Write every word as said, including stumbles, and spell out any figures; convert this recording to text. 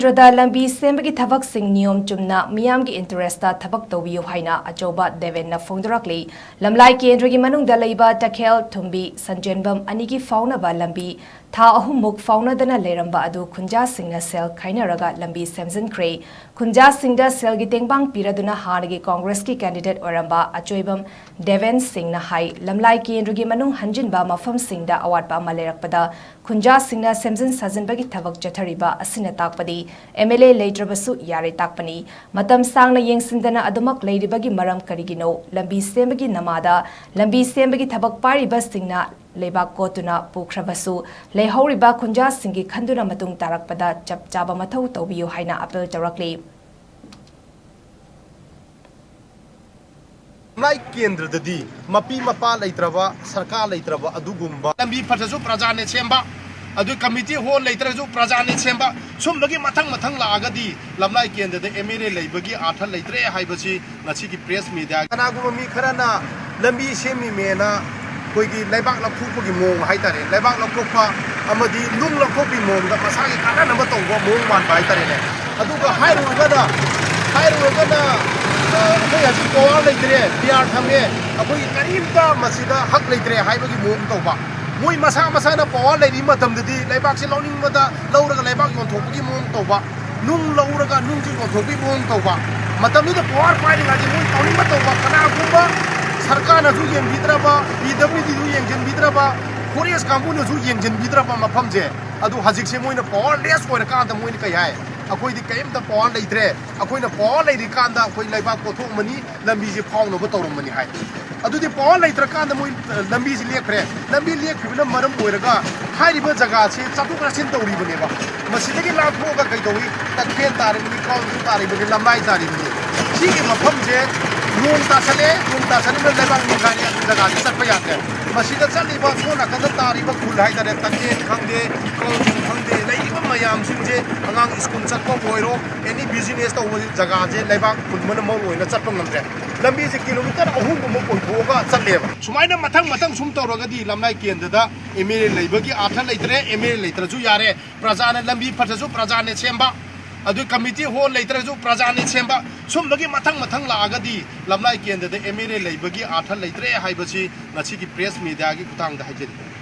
ꯀꯦꯟꯗ꯭ꯔꯗ ꯂꯝꯕꯤ ꯁꯦꯝꯕꯒꯤ ꯊꯕꯛꯁꯤꯡ ꯅꯤꯌꯣꯝ ꯆꯨꯝꯅ ꯃꯤꯌꯥꯝꯒꯤ ꯏꯟꯇꯔꯦꯁꯇ ꯊꯕꯛ ꯇꯧꯕꯤꯌꯨ ꯍꯥꯏꯅ ꯑꯆꯧꯕ ꯗꯦꯕꯦꯟꯅ ꯐꯣꯡꯗꯣꯔꯛꯂꯤ꯫ ꯂꯝꯂꯥꯏ ꯀꯦꯟꯗ꯭ꯔꯒꯤ ꯃꯅꯨꯡꯗ ꯂꯩꯕ ꯇꯈꯦꯜ, ꯊꯨꯝꯕꯤ, ꯁꯟꯖꯦꯟꯕꯝ ꯑꯅꯤꯒꯤ ꯐꯥꯎꯅꯕ ꯂꯝꯕꯤ ꯊꯥ ꯑꯍꯨꯝꯃꯨꯛ ꯐꯥꯎꯅꯗꯅ ꯂꯩꯔꯝꯕ ꯑꯗꯨ ꯈꯨꯟꯖꯥꯁꯤꯡꯅ ꯁꯦꯜ ꯈꯥꯏꯅꯔꯒ ꯂꯝꯕꯤ ꯁꯦꯝꯖꯤꯟꯈ꯭ꯔꯦ꯫ ꯈꯨꯟꯖꯥꯁꯤꯡꯗ ꯁꯦꯜꯒꯤ ꯇꯦꯡꯕꯥꯡ ꯄꯤꯔꯗꯨꯅ ꯍꯥꯟꯅꯒꯤ ꯀꯣꯡꯒ꯭ꯔꯦꯁꯀꯤ ꯀꯦꯟꯗꯤꯗꯦꯠ ꯑꯣꯏꯔꯝꯕ ꯑꯆꯣꯏꯕꯝ ꯗꯦꯕꯦꯟ ꯁꯤꯡꯅ ꯍꯥꯏ, ꯂꯝꯂꯥꯏ ꯀꯦꯟꯗ꯭ꯔꯒꯤ ꯃꯅꯨꯡ ꯍꯟꯖꯤꯟꯕ ꯃꯐꯝꯁꯤꯡꯗ ꯑꯋꯥꯠꯄ ꯑꯃ ꯂꯩꯔꯛꯄꯗ ꯈꯨꯟꯖꯥꯁꯤꯡꯅ ꯁꯦꯝꯖꯤꯟ ꯁꯥꯖꯤꯟꯕꯒꯤ ꯊꯕꯛ ꯆꯠꯊꯔꯤꯕ ꯑꯁꯤꯅ ꯇꯥꯛꯄꯗꯤ ꯑꯦꯝ ꯑꯦꯜ ꯑꯦ ꯂꯩꯇ꯭ꯔꯕꯁꯨ ꯌꯥꯔꯦ ꯇꯥꯛꯄꯅꯤ꯫ ꯃꯇꯝ ꯁꯥꯡꯅ ꯌꯦꯡꯁꯤꯟꯗꯅ ꯑꯗꯨꯃꯛ ꯂꯩꯔꯤꯕꯒꯤ ꯃꯔꯝ ꯀꯔꯤꯒꯤꯅꯣ? ꯂꯝꯕꯤ ꯁꯦꯝꯕꯒꯤ ꯅꯃꯥꯗ ꯂꯝꯕꯤ ꯁꯦꯝꯕꯒꯤ ꯊꯕꯛ ꯄꯥꯏꯔꯤꯕꯁꯤꯡꯅ ꯂꯩꯕꯥꯛ ꯀꯣꯠꯇꯨꯅ ꯄꯨꯈ꯭ꯔꯕꯁꯨ, ꯂꯩꯍꯧꯔꯤꯕ ꯈꯨꯟꯖꯥꯁꯤꯡꯒꯤ ꯈꯟꯗꯨꯅ ꯃꯇꯨꯡ ꯇꯥꯔꯛꯄꯗ ꯆꯞ ꯆꯥꯕ ꯃꯊꯧ ꯇꯧꯕꯤꯌꯨ ꯍꯥꯏꯅ ꯑꯥꯄꯤꯜ ꯇꯧꯔꯛꯂꯤ꯫ ꯂꯝꯂꯥꯏ ꯀꯦꯟꯗ꯭ꯔꯗꯗꯤ ꯃꯄꯤ ꯃꯄꯥ ꯂꯩꯇ꯭ꯔꯕ, ꯁꯔꯀꯥꯔ ꯂꯩꯇ꯭ꯔꯕ ꯑꯗꯨꯒꯨꯝꯕ, ꯂꯝꯕꯤ ꯐꯠꯇ꯭ꯔꯁꯨ ꯄ꯭ꯔꯖꯥꯅ ꯁꯦꯝꯕ, ꯑꯗꯨ ꯀꯃꯤꯇꯤ ꯍꯣꯜ ꯂꯩꯇ꯭ꯔꯁꯨ ꯄ꯭ꯔꯖꯥꯅ ꯁꯦꯝꯕ, ꯁꯨꯝꯕꯒꯤ ꯃꯊꯪ ꯃꯊꯪ ꯂꯥꯛꯑꯒꯗꯤ ꯂꯝꯂꯥꯏ ꯀꯦꯟꯗ꯭ꯔꯗ ꯑꯦꯝ ꯑꯦꯜ ꯑꯦ ꯂꯩꯕꯒꯤ ꯑꯥꯔꯊ ꯂꯩꯇ꯭ꯔꯦ ꯍꯥꯏꯕꯁꯤ ꯉꯁꯤꯒꯤ ꯄ꯭ꯔꯦꯁ ꯃꯤꯗꯤꯌꯥ꯫ ꯀꯅꯥꯒꯨꯝꯕ ꯃꯤ ꯈꯔꯅ ꯂꯝꯕꯤ ꯁꯦꯝꯃꯤꯃꯦꯅ ꯑꯩꯈꯣꯏꯒꯤ ꯂꯩꯕꯥꯛ ꯂꯧꯊꯣꯛꯄꯒꯤ ꯃꯑꯣꯡ ꯍꯥꯏꯇꯥꯔꯦ, ꯂꯩꯕꯥꯛ ꯂꯧꯊꯣꯛꯄ ꯑꯃꯗꯤ ꯅꯨꯡ ꯂꯧꯊꯣꯛꯄꯒꯤ ꯃꯑꯣꯡꯗ ꯃꯁꯥꯒꯤ ꯀꯥꯟꯅꯅꯕ ꯇꯧꯕ ꯃꯑꯣꯡ ꯃꯥꯟꯕ ꯍꯥꯏꯇꯥꯔꯦꯅꯦ꯫ ꯑꯗꯨꯒ ꯍꯥꯏꯔꯨꯔꯒꯅ, ꯍꯥꯏꯔꯨꯔꯒꯅ, ꯑ, ꯑꯩꯈꯣꯏ ꯍꯧꯖꯤꯛ ꯄꯋꯥꯔ ꯂꯩꯇ꯭ꯔꯦ, ꯄꯤ ꯑꯥꯔ ꯊꯝꯃꯦ, ꯑꯩꯈꯣꯏꯒꯤ ꯀꯔꯤꯝꯇ ꯃꯁꯤꯗ ꯍꯛ ꯂꯩꯇ꯭ꯔꯦ ꯍꯥꯏꯕꯒꯤ ꯃꯑꯣꯡ ꯇꯧꯕ꯫ ꯃꯣꯏ ꯃꯁꯥ ꯃꯁꯥꯅ ꯄꯋꯥꯔ ꯂꯩꯔꯤ ꯃꯇꯝꯗꯗꯤ ꯂꯩꯕꯥꯛꯁꯦ ꯂꯧꯅꯤꯡꯕꯗ ꯂꯧꯔꯒ ꯂꯩꯕꯥꯛ ꯌꯣꯟꯊꯣꯛꯄꯒꯤ ꯃꯑꯣꯡ ꯇꯧꯕ, ꯅꯨꯡ ꯂꯧꯔꯒ ꯅꯨꯡꯁꯨ ꯌꯣꯟꯊꯣꯛꯄꯒꯤ ꯃꯑꯣꯡ ꯇꯧꯕ꯫ ꯃꯇꯝꯗꯨꯗ ꯄꯋꯥꯔ ꯄꯥꯏꯔꯤꯉꯩꯗ ꯃꯣꯏ ꯇꯧꯅꯤꯡꯕ ꯇꯧꯕ, ꯀꯅꯥꯒꯨꯝꯕ ꯁꯔꯀꯥꯔꯅꯁꯨ ꯌꯦꯡꯕꯤꯗ꯭ꯔꯕ, ꯄꯤ ꯗꯕ꯭ꯂꯤꯎ ꯗꯤꯁꯨ ꯌꯦꯡꯁꯤꯟꯕꯤꯗ꯭ꯔꯕ, ꯐꯣꯔꯦꯁ ꯀꯥꯡꯕꯨꯅꯁꯨ ꯌꯦꯡꯁꯤꯟꯕꯤꯗ꯭ꯔꯕ ꯃꯐꯝꯁꯦ, ꯑꯗꯨ ꯍꯧꯖꯤꯛꯁꯦ ꯃꯣꯏꯅ ꯄꯋꯥꯔ ꯂꯦꯁ ꯑꯣꯏꯔꯀꯥꯟꯗ ꯃꯣꯏꯅ ꯀꯩ ꯍꯥꯏ? ꯑꯩꯈꯣꯏꯗꯤ ꯀꯔꯤꯝꯇ ꯄꯋꯥꯔ ꯂꯩꯇ꯭ꯔꯦ, ꯑꯩꯈꯣꯏꯅ ꯄꯋꯥꯔ ꯂꯩꯔꯤꯀꯥꯟꯗ ꯑꯩꯈꯣꯏ ꯂꯩꯕꯥꯛ ꯀꯣꯠꯊꯣꯛꯑꯝꯃꯅꯤ, ꯂꯝꯕꯤꯁꯦ ꯐꯥꯎꯅꯕ ꯇꯧꯔꯝꯕꯅꯤ ꯍꯥꯏ꯫ ꯑꯗꯨꯗꯤ ꯄꯋꯥꯔ ꯂꯩꯇ꯭ꯔꯀꯥꯟꯗ ꯃꯣꯏ, ꯑ, ꯂꯝꯕꯤꯁꯤ ꯂꯦꯞꯈ꯭ꯔꯦ꯫ ꯂꯝꯕꯤ ꯂꯦꯞꯈꯤꯕꯅ ꯃꯔꯝ ꯑꯣꯏꯔꯒ ꯍꯥꯏꯔꯤꯕ ꯖꯒꯥꯁꯤ ꯆꯠꯊꯣꯛ ꯆꯠꯁꯤꯟ ꯇꯧꯔꯤꯕꯅꯦꯕ꯫ ꯃꯁꯤꯗꯒꯤ ꯂꯥꯟꯊꯣꯛꯑꯒ ꯀꯩꯗꯧꯏ? ꯇꯈꯦꯜ ꯇꯥꯔꯤꯕꯅꯤ, ꯀꯥꯎꯟꯁꯤꯜ ꯇꯥꯔꯤꯕꯅꯤ, ꯂꯝꯂꯥꯏ ꯇꯥꯔꯤꯕꯅꯤ꯫ ꯁꯤꯒꯤ ꯃꯐꯝꯁꯦ ꯅꯣꯡ ꯇꯥꯁꯜꯂꯦ, ꯅꯣꯡ ꯇꯥꯁꯜꯂꯤꯕꯅ ꯂꯩꯕꯥꯛ ꯅꯤꯡꯈꯥꯏꯔꯦ, ꯑꯗꯨ ꯖꯒꯥꯁꯤ ꯆꯠꯄ ꯌꯥꯗ꯭ꯔꯦ꯫ ꯃꯁꯤꯗ ꯆꯠꯂꯤꯕ ꯁꯣꯝ ꯅꯥꯀꯟꯗ ꯇꯥꯔꯤꯕ ꯈꯨꯜ ꯍꯥꯏꯇꯥꯔꯦ, ꯇꯈꯦꯜ ꯈꯪꯗꯦ, ꯀꯥꯎꯟꯁꯤꯜ ꯈꯪꯗꯦ, ꯂꯩꯔꯤꯕ ꯃꯌꯥꯝꯁꯤꯡꯁꯦ, ꯑꯉꯥꯡ ꯁ꯭ꯀꯨꯜ ꯆꯠꯄ ꯑꯣꯏꯔꯣ, ꯑꯦꯅꯤ ꯕꯤꯖꯤꯅꯦꯁ ꯇꯧꯕ ꯖꯒꯥꯁꯦ ꯂꯩꯕꯥꯛ ꯐꯨꯟꯕꯅ ꯃꯔꯨ ꯑꯣꯏꯅ ꯆꯠꯄ ꯉꯝꯗ꯭ꯔꯦ꯫ ꯂꯝꯕꯤꯁꯦ ꯀꯤꯂꯣꯃꯤꯇꯔ ꯑꯍꯨꯝꯒꯨꯝꯕ ꯀꯣꯏꯊꯣꯛꯑꯒ ꯆꯠꯂꯦꯕ꯫ ꯁꯨꯃꯥꯏꯅ ꯃꯊꯪ ꯃꯊꯪ ꯁꯨꯝ ꯇꯧꯔꯒꯗꯤ ꯂꯝꯂꯥꯏ ꯀꯦꯟꯗ꯭ꯔꯗ ꯑꯦꯝ ꯑꯦꯜ ꯑꯦ ꯂꯩꯕꯒꯤ ꯑꯥꯔꯊ ꯂꯩꯇ꯭ꯔꯦ, ꯑꯦꯝ ꯑꯦꯜ ꯑꯦ ꯂꯩꯇ꯭ꯔꯁꯨ ꯌꯥꯔꯦ꯫ ꯄ꯭ꯔꯖꯥꯅ ꯂꯝꯕꯤ ꯐꯠꯇ꯭ꯔꯁꯨ ꯄ꯭ꯔꯖꯥꯅ ꯁꯦꯝꯕ, ꯑꯗꯨ ꯀꯃꯤꯇꯤ ꯍꯣꯜ ꯂꯩꯇ꯭ꯔꯁꯨ ꯄ꯭ꯔꯖꯥꯅ ꯁꯦꯝꯕ, ꯁꯨꯝꯕꯒꯤ ꯃꯊꯪ ꯃꯊꯪ ꯂꯥꯛꯑꯒꯗꯤ ꯂꯝꯂꯥꯏ ꯀꯦꯟꯗ꯭ꯔꯗ ꯑꯦꯝ ꯑꯦꯜ ꯑꯦ ꯂꯩꯕꯒꯤ ꯑꯥꯔꯊ ꯂꯩꯇ꯭ꯔꯦ ꯍꯥꯏꯕꯁꯤ ꯉꯁꯤꯒꯤ ꯄ꯭ꯔꯦꯁ ꯃꯦꯗꯤꯌꯥꯒꯤ ꯈꯨꯠꯊꯥꯡꯗ ꯍꯥꯏꯖꯔꯤ꯫